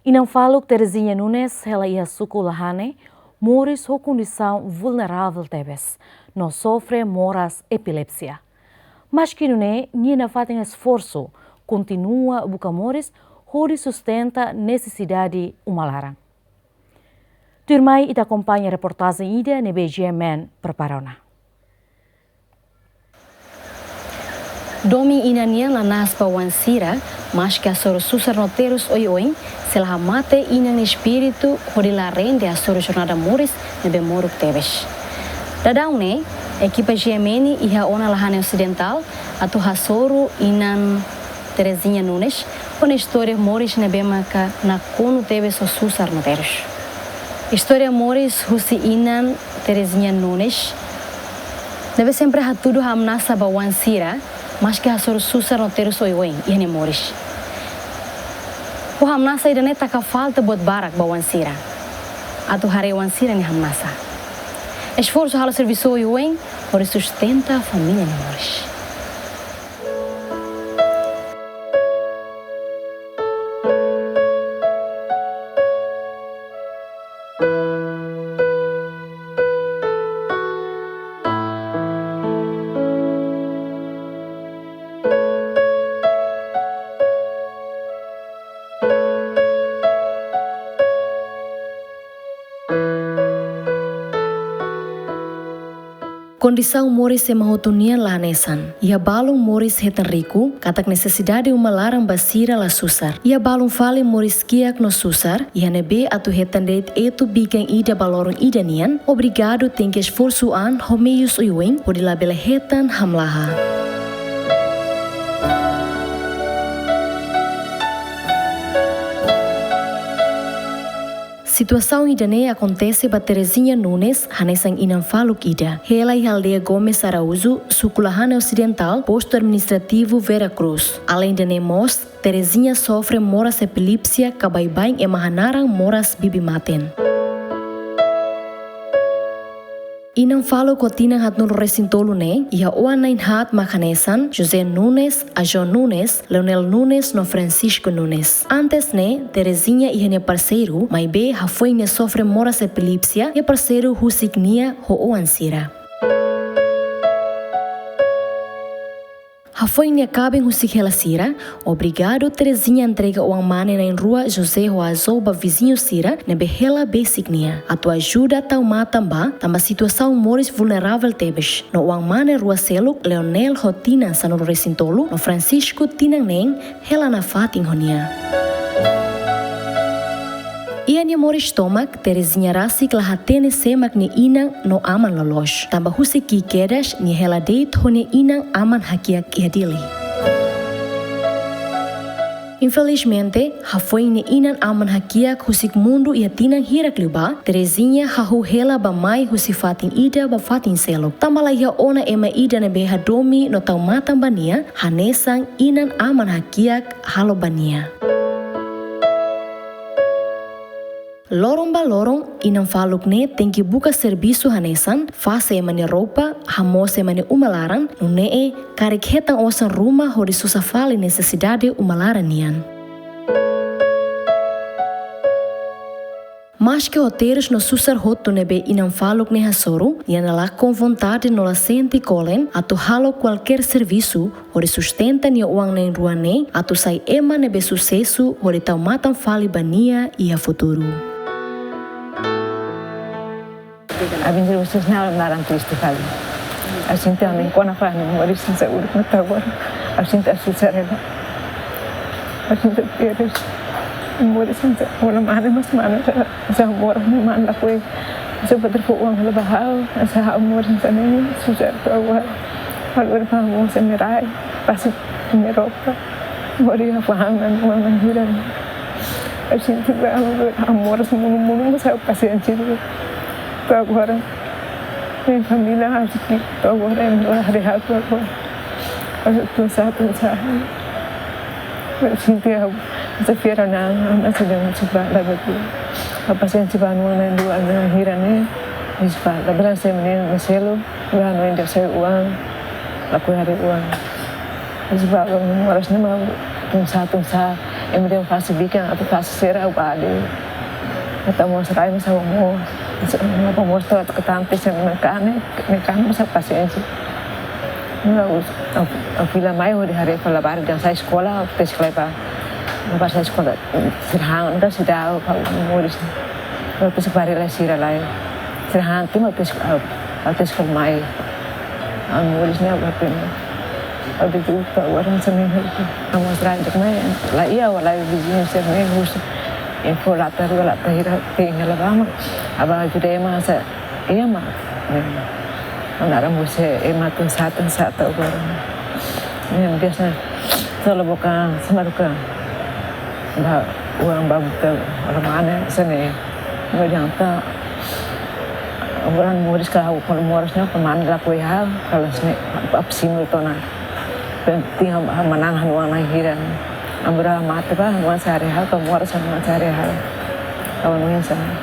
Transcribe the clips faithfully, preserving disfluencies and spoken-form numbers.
Inan faluk Terezinha Nunes hela iha suku Lahane, moris ho kondisaun vulneravel tebes, no sofre moras epilepsia. Maski nune'e, nia nafatin esforsu, kontinua buka moris, hodi sustenta nesesidade uma laran. Tuirmai ita akompaña reportajen ida ne'ebé GMN prepara ona. Domin inan nian la na'as ba oan sira, maski hasoru susar no terus oioin, sei la hamate inan nia espíritu hodi la rende hasoru jornada moris ne'ebé moruk tebes. Daudaun ne'e, ekipa GMN iha ona Lahane Osidentál atu hasoru inan Terezinha Nunes, ho nia istória moris ne'ebé maka nakonu tebes ho susar no terus. Istória moris husi inan Terezinha Nunes ne'ebé sempre hatudu hamnasa ba oan sira, maski hasoru susar no terus oioin iha nia moris. Ho hamnasa ida-ne'e taka falta buat barak ba oan sira. Atu haree oan sira-nia hamnasa. Esforsu halo servisu oioin hodi sustenta família nia moris. Kondisaun moris ema hotu nian la hanesan. Iha balun moris hetan riku, katak nesesidade uma laran ba sira la susar. Iha balun fali moris kiak no susar, iha ne'ebé atu hetan de'it etu bikan ida ba loron ida nian, obrigadu tenke esforsu an ho meius oioin, hodi labele hetan hamlaha. Situasaun ida-ne'e akontese ba Terezinha Nunes, hanesan inan faluk ida. Hela iha aldeia Gomes Araújo, suku Lahane Osidentál, postu administrativu Vera Cruz. Aleinde ne'e mós, Terezinha sofre moras epilepsia ka baibain ema hanaran moras bibi-maten. Inan faluk ho tinan haatnulu resin tolu ne'e, iha oan na'in haat mak hanesan, José Nunes, Ajo Nunes, Leonel Nunes no Francisco Nunes. Antes ne'e, Terezinha iha nia parseiru, maibé hafoin nia sofre moras epilepsia, nia parseiru husik nia ho oan sira. Hafoin nia kaben husik hela sira, obrigadu Terezinha entrega oan mane na'in rua José ho Ajo ba viziñu sira ne'ebé hela besik nia, atu ajuda tau matan ba, tanba situasaun moris vulneravel tebes. No oan mane rua seluk, Leonel ho tinan sanulu resin tolu, no Francisco tinan neen, hela nafatin ho nia. Iha nia moris tomak, Terezinha rasik la hatene sé mak nia inan no aman loloos. Tanba husi ki'ik kedas nia hela de'it ho nia inan-aman hakiak iha Dili. Infelizmente, hafoin nia inan-aman hakiak husik mundu iha tinan hirak liubá, Terezinha hahú hela bá-mai husi fatin ida ba fatin seluk. Tanba la iha ona ema ida ne'ebé hadomi no tau matan ba nia, hanesan inan-aman hakiak halo ba nia. Loron ba loron, inan faluk ne'e tenke buka servisu hanesan, fase ema nia roupa, hamoos ema nia uma laran, nune'e karik hetan osan ruma hodi sosa fali nesesidade uma laran nian. Maski ho terus no susar hotu ne'ebé inan faluk ne'e hasoru, nia lakon vontade no la sente kolen atu halo kualkér servisu, hodi sustenta nia oan na'in rua ne'e atu sai ema ne'ebé susesu hodi tau matan fali ba nia iha futuru. Abin jadi khususnya orang triste kali. Asin te amin kona fa ni moris sa uruk na tawar. Asin te asusar ela. Asin te peres. Moris sa wala mane mas mane sa moras ni man la kue. Sa patri fo uang la bahau. Sa ha moris sa ni susar tawar. Agora pa mo se me rai, pasi me ropa. Mori ha faham nan mo nan hiran. Asin te ba amor amor se mo mo mo sa pasi anchi. To'o agora, minha família acho que to'o agora é melhor de rato agora. Acho que sabe pensar. Asin te a se fiera na na se de se ba la ba. A paciente ba no na dua na hiran ne. Is ba la bela se me na selo. Ba no inda se uang. La kue hari uang. Isi ba moras ne'e mak tun sa tun sa Ema dehan fase bikan, atu fase sira, ha'u bá de'it. Ita mós rai, mós ha'u mós. Ha'u mós atu ketante sen mekane, mekane mós pasiénsia. Ha'u, ha'u, ha'u fila mai hodi haree fali labarik dehan sa'e eskola, ha'u tesik lai bá. Ha'u bá sa'e eskola, sira han, entaun seidauk, ha'u moris. Ha'u tesik bá haree lai sira lai. Sira han tiha, ha'u tesik, ha'u, ha'u tesik mai. Ha'u moris ne'e ha'u bá tiha. Ha'u dehan, "Ufa, agora não sei nem o que." Ha'u mós rai de'it mai, la iha, ha'u la iha viziñu sira-ne'e husu. Info lata rua, lata hira, tenke la bá, mak ha'u bá ajuda ema, sá, ema. Ha'u naran husi ema tun sá, tun sá to'o agora. Ne'e biasa, só la boka, só la boka. Bá, oan bá buka, halo mane, sene. Ha'u dehan katak, agora moris ka ha'u, kuandu moris ne'e, ha'u-nia mane lakohi ha'u, halo sene, ha'u simul tiha ona. Penting ha'u, ha'u manán ha'u-nia oan na'in hira. Agora mate bá, ha'u-nia oan sei haree ha'u, kuandu moris ha'u-nia oan sei haree ha'u. Ha'u hanoin hanesan ne'e.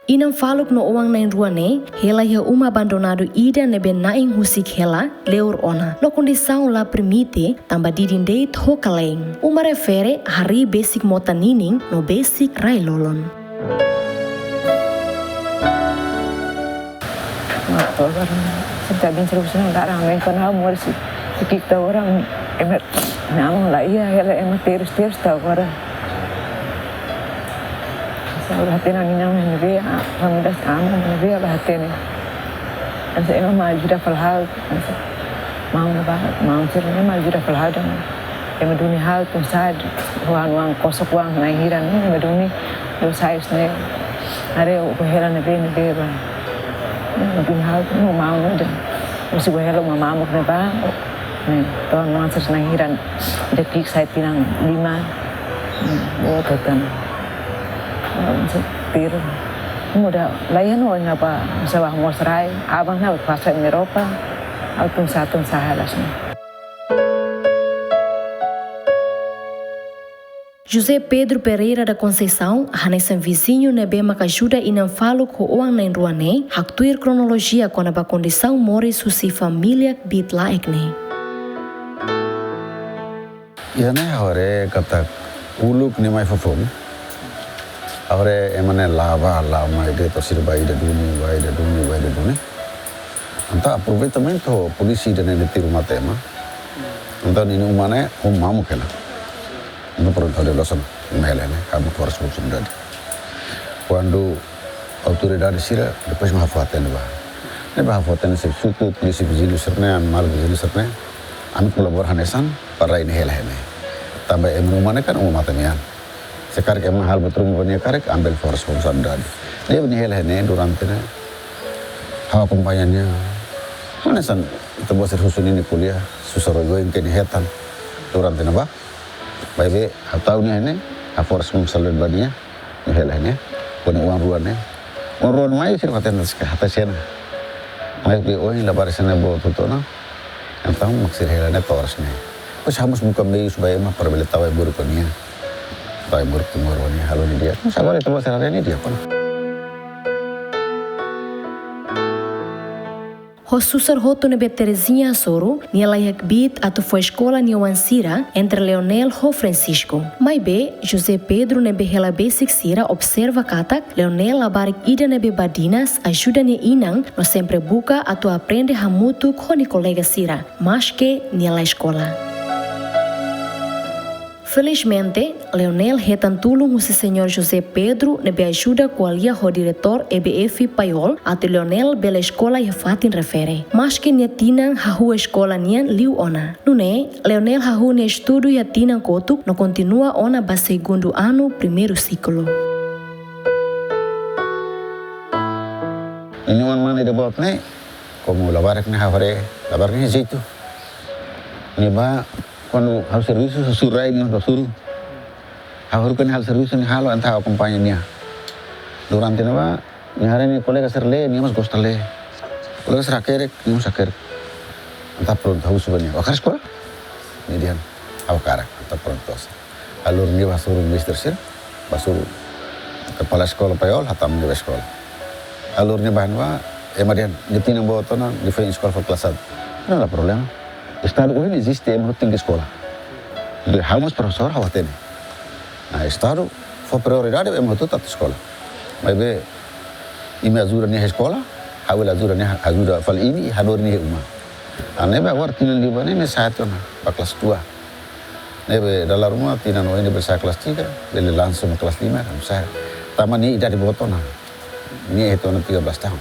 Inan faluk no oan na'in-rua ne'e hela iha uma abandonadu ida ne'ebé na'in husik hela, leur ona. No kondisaun la permite, tanba didin de'it ho kale'en. Uma refere harii besik mota ninin no besik rai-lolon. Mak tobar, senta bin seru sena darang, main kona moris, tikik ta orang, ema, namun la iha, hela ema terus-terus ta orang. Sá, la hatene ninia oan ne'ebé, a, família aman ne'ebé, la hatene. Hanesan ema mak ajuda fali ha'u, hanesan maun ne'ebá, maun sira-ne'e mak ajuda fali ha'u dehan ema duni ha'u tun sa'e, oan, oan kosok oan na'in hira ne'e, ema duni, dou sa'e hanesan ne'e. Haree ó hela ne'ebé, ne'ebé bá. Ema duni ha'u, no maun ne'e dehan. Ó sei hela uma mamuk ne'ebá, ne'e, to'o oan sira na'in hira, de'it sa'e tinan lima, hmm, boot hotu ona. Ha'u sei tiru. Muda, la iha no, iha ba, sá bá mós rai, aban ha'u fase Europa, ha'u tun sá, tun sá hanesan ne'e. José Pedro Pereira da Conceição, hanesan viziñu ne'ebé maka ajuda inan faluk ho oan na'in-rua ne'e, haktuir kronolojia kona-ba kondisaun moris husi família kbiit-laek ne'e. Iha ne'e ha'u haree katak uluk ne'e mai foufoun. Ha'u haree ema ne'e la bá, la mai de'it, to'o sira bá ida duni, bá ida duni, bá ida duni. Entaun aproveitamentu polísia ida ne'e tiru mate ema. Entaun ninia uma ne'e, uma mamuk hela. Entaun prontu, ha'u dehan loos ona, ema hela ne'e, ha'u fó responsabilidade. Kuandu autoridade sira, depois mak ha'u fó hatene bá. Ne'ebá ha'u fó hatene xefe suku, polísia viziñu sira-ne'e, ami maluk viziñu sira-ne'e, ami kolabora hanesan, para rai ne'e hela iha ne'e. Tanba ema nia uma ne'e kan uma mate-mean. Se karik ema halo buat ruma ba nia karik, ami bele fó responsabilidade. Ne'ebé nia hela iha ne'e durante ne'e, ha'u akompaña nia. Hanesan, ita-boot sira husu ninia ko'alia, susar oioin ke nia hetan durante ne'ebá. Maibé, ha'u tau nia iha ne'e, ha'u fó responsabilidade ba nia, nia hela iha ne'e, ho nia oan rua ne'e. Oan rua mai, sira hatene hatais ona. Maibé, ohin labarik sira-ne'e boot hotu ona. Entaun, mak sira hela ne'e to'o oras ne'e. Depois, ha'u mós buka meius ba ema para bele tau ai-moruk ba nia. Tau ai-moruk, timoroan nia, halo nia di'ak. Mas agora, ita-boot sira haree nia di'ak ona. Ho susar hotu ne'ebé Terezinha hasoru, nia laiha kbiit atu fó eskola nia oan sira, entre Leonel ho Francisco. Maibé, José Pedro ne'ebé hela besik sira observa katak, Leonel labarik ida ne'ebé badinas, ajuda nia inan, no sempre buka atu aprende hamutuk ho nia kolega sira, maske nia la eskola. Felizmente, Leonel hetan tulun husi Señór José Pedro ne'ebé ajuda ko'alia ho diretór E B F Paiol atu Leonel bele eskola iha fatin refere. Maske nia tinan hahú eskola nian liu ona. Nune'e, Leonel hahú nia estudu iha tinan kotuk no kontinua ona ba segundu anu primeiru siklu. Ninia oan mane ida boot ne'e, komu labarik ne'e ha'u haree, labarik ne'e jeitu. Nia bá, kuandu halo servisu, susur rai nia bá suru. Ha'u haruka nia halo servisu, nia halo, entaun ha'u akompaña nia. Durante ne'ebá, nia haree nia kolega sira lee, nia mós gosta lee. Kolega sira hakerek, nia mós hakerek. Entaun prontu, ha'u husu ba nia: "Ó hakarak eskola?" Nia dehan: "Ha'u hakarak." Entaun prontu, to'o sá. Ha'u lori nia bá hasoru mestre sira, bá hasoru kepala eskola Paiol, hatama nia bá eskola. Ha'u lori nia bá iha ne'ebá, ema dehan, nia tinan boot ona, nia foin eskola fali kelas satu. Não dá problema. Estadu ohin eziste, ema hotu tenke eskola. Be ha'u mós profesór, ha'u hatene. Nah, Estadu fó prioridade ba ema hotu atu eskola. Maibé imi ajuda nia eskola, ha'u bele ajuda nia, ajuda fali imi, hanorin nia uma. Ah, ne'ebé agora tinan liubá ne'e nia sa'e tiha ona ba kelas dua. Ne'ebé dala ruma tinan oin ne'e bele sa'e kelas tiga, bele langsung ba kelas lima, kan sa'e. Tanba nia idade boot ona. Nia hetan ona tiga belas tahun.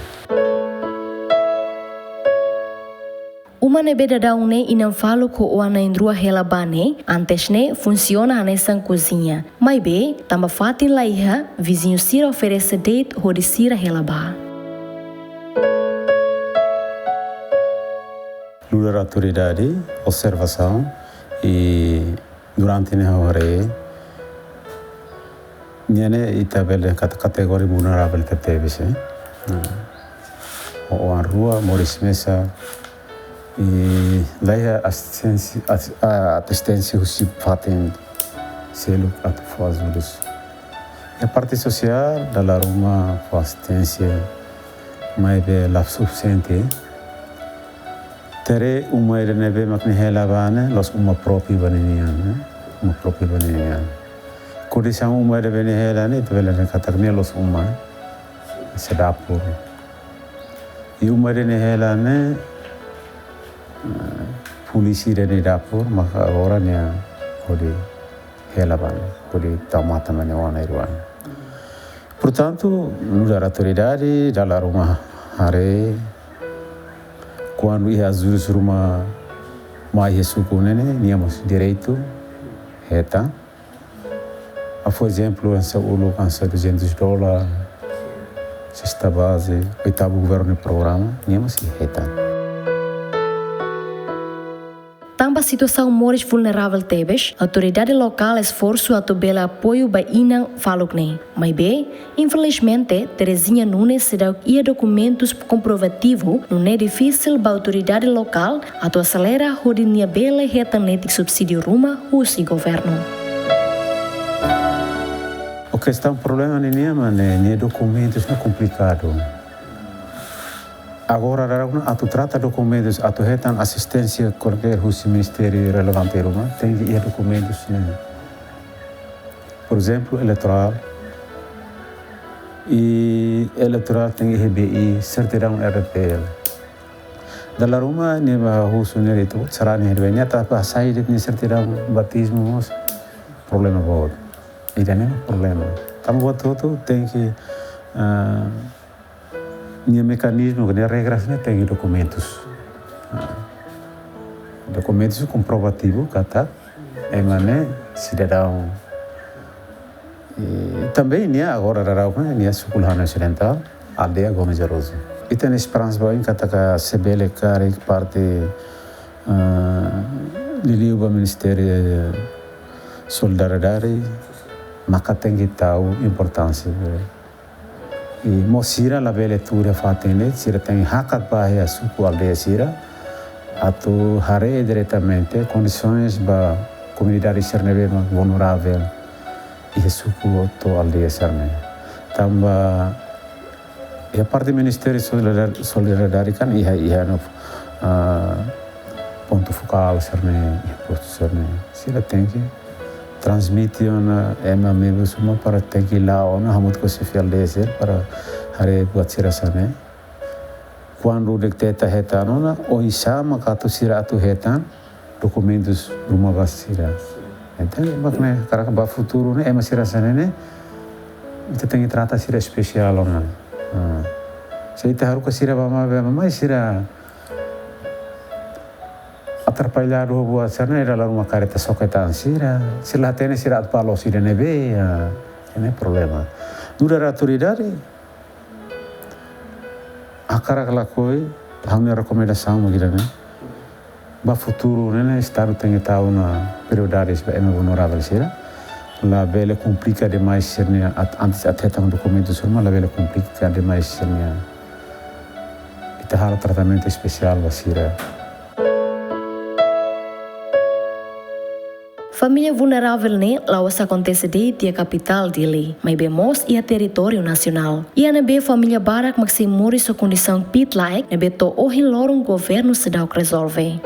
Uma ne'ebé daudaun ne'e inan faluk ho oan na'in-rua hela ba ne'e, antes ne'e funsiona hanesan koziña. Maibé, tanba fatin la iha, viziñu sira oferese de'it hodi sira hela ba. Nu'udar autoridade, observasaun, i durante ne'e ha'u haree, nia ne'e ita bele dehan katak kategoria vulneravel tebetebes, eh. Nah, ho oan rua, moris mesak, i la iha asisténsia, as-, a, asisténsia husi fatin seluk atu fó ajudus. Iha parte sosiál, dala ruma fó asisténsia, maibé la sufisiente. Tuir uma ida ne'ebé mak nia hela ba ne'e, la'ós uma própriu ba ninian, eh? Uma própriu ba ninian. Kondisaun uma ida ne'ebé nia hela ne'e, ita bele dehan katak nia la'ós uma, eh? Hanesan dapur. I uma ida nia hela ne'e, eh, polísia ida nia dapur, maka agora nia hodi hela ba ne'e, hodi tau matan ba nia oan na'in-rua. Portantu, nu'udar autoridade, dala ruma haree, kuandu iha ajudus ruma mai iha suku ne'e ne'e, nia mós direitu hetan. Ah, por ezemplu, hanesan uluk, hanesan duzentos dólar, sesta baze, oitavu governu nia programa, nia mós hetan. Tanba situasaun moris vulneravel tebes, autoridade lokál esforsu atu bele apoiu ba inan faluk ne'e. Maibé, infelizmente, Terezinha Nunes seidauk iha dokumentus komprovativu, nune'e difisil ba autoridade lokál atu aselera hodi nia bele hetan netik subsídiu ruma husi governu. O kestaun problema ninian mak ne'e, nia dokumentus ne'e komplikadu. Agora, daudaun ne'e atu trata dokumentus, atu hetan asisténsia kualkér husi ministériu relevante ruma, tenke iha dokumentus ne'e. Por ezemplu, eleitorál. I eleitorál tenke iha B I, sertidaun R D T L. Dala ruma nia bá husu nia direitu, sarani hebe nia ta ba sai de'it nia sertidaun batizmu mós problema boot. Ida-ne'e problema. Tanba buat hotu tenke, ah, nia mekanizmu, nia regras ne'e tenke dokumentus. Ah, dokumentus komprovativu katak ema ne'e sidadaun. I tanba nia agora daudaun ne'e nia suku Lahana Osidentál, aldeia Gomes Arosu. Ita-nia esperansa ba oin katak se bele karik parte, ah, liuliu ba Ministériu Solidariedade, maka tenke tau importánsia. I mós sira labele tuur iha fatin ne'e, sira tenke hakat ba iha suku aldeia sira, atu haree diretamente kondisoens ba komunidade sira ne'ebé mak vulneravel iha suku to'o aldeia sira-ne'e. Tanba iha parte Ministériu Solidar-, Solidariedade kan iha, iha no, ah, pontu fokál sira-ne'e, iha postu sira-ne'e. Sira tenke transmite ona ema membru sira para tenke la'o ona hamutuk ho xefe aldeia sira para haree buat sira hanesan ne'e. Kuandu deteta hetan ona, oinsá mak atu sira atu hetan dokumentus ruma ba sira. Entaun, mak ne'e, karik ba futuru ne'e, ema sira hanesan ne'e, ita tenke trata sira espesiál ona. Ah. Se ita haruka sira bá-mai, bá-mai, sira atrapalladu ho buat sira-ne'e, dala ruma kareta xoke tan sira. Sira la hatene sira atu bá loos ida ne'ebé, ah, ne'e problema. Nu'udar autoridade, hakarak lakohi, ha'u-nia rekomendasaun mak ida-ne'e. Ba futuru ne'e, ne'e Estadu tenke tau ona prioridades ba ema vulneravel sira. Labele komplika demais sira-nia at-, antes atu hetan dokumentus ruma, labele komplika demais sira-nia. Ita halo tratamentu espesiál ba sira. Família vulneravel ne'e la'ós akontese de'it iha kapitál Dili, maibé mós iha territóriu nasionál. Iha ne'ebé família barak mak sei moris ho kondisaun pit-laek ne'ebé to'o ohin loron governu seidauk rezolve.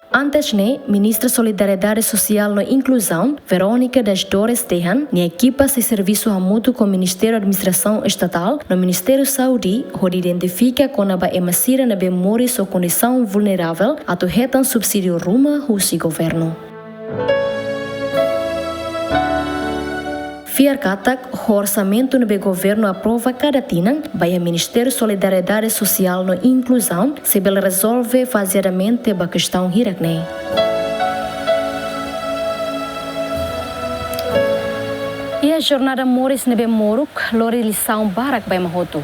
Antes ne'e, Ministra Solidariedade Sosiál no Inkluzaun, Verónica das Dores dehan, nia ekipa sei servisu hamutuk ho Ministériu Administrasaun Estatál no Ministériu Saúde, hodi identifika kona-ba ema sira ne'ebé moris ho kondisaun vulneravel, atu hetan subsídiu ruma husi governu. Fiar katak, orsamentu ne'ebé governu aprova kada tinan ba iha Ministériu Solidariedade Sosiál no Inkluzaun sei bele rezolve fazeadamente ba kestaun hirak ne'e. Iha jornada moris ne'ebé moruk, lori lisaun barak ba ema hotu.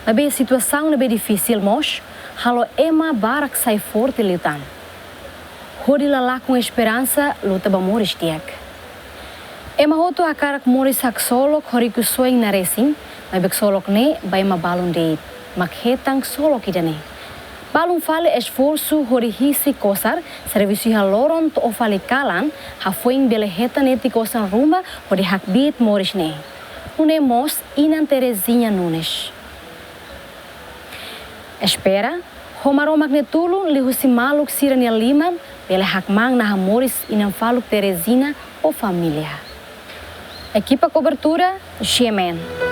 Maibé situasaun ne'ebé difisil mós halo ema barak sai forte liután. Hodi la lakon esperansa, luta ba moris di'ak. Ema hotu hakarak moris haksolok hodi ksoin naresin, maibé ksolok ne'e ba ema balun de'it, mak hetan ksolok ida-ne'e. Balun fali esforsu hodi hisi kosar, servisu iha loron to'o fali kalan, hafoin bele hetan netik osan ruma hodi hakbiit moris ne'e. Nune'e mós inan Terezinha Nunes. Espera, ho Maromak nia tulun liuhusi maluk sira-nia liman, bele hakmaan naha moris inan faluk Terezinha ho família. Ekipa kobertura, G M N.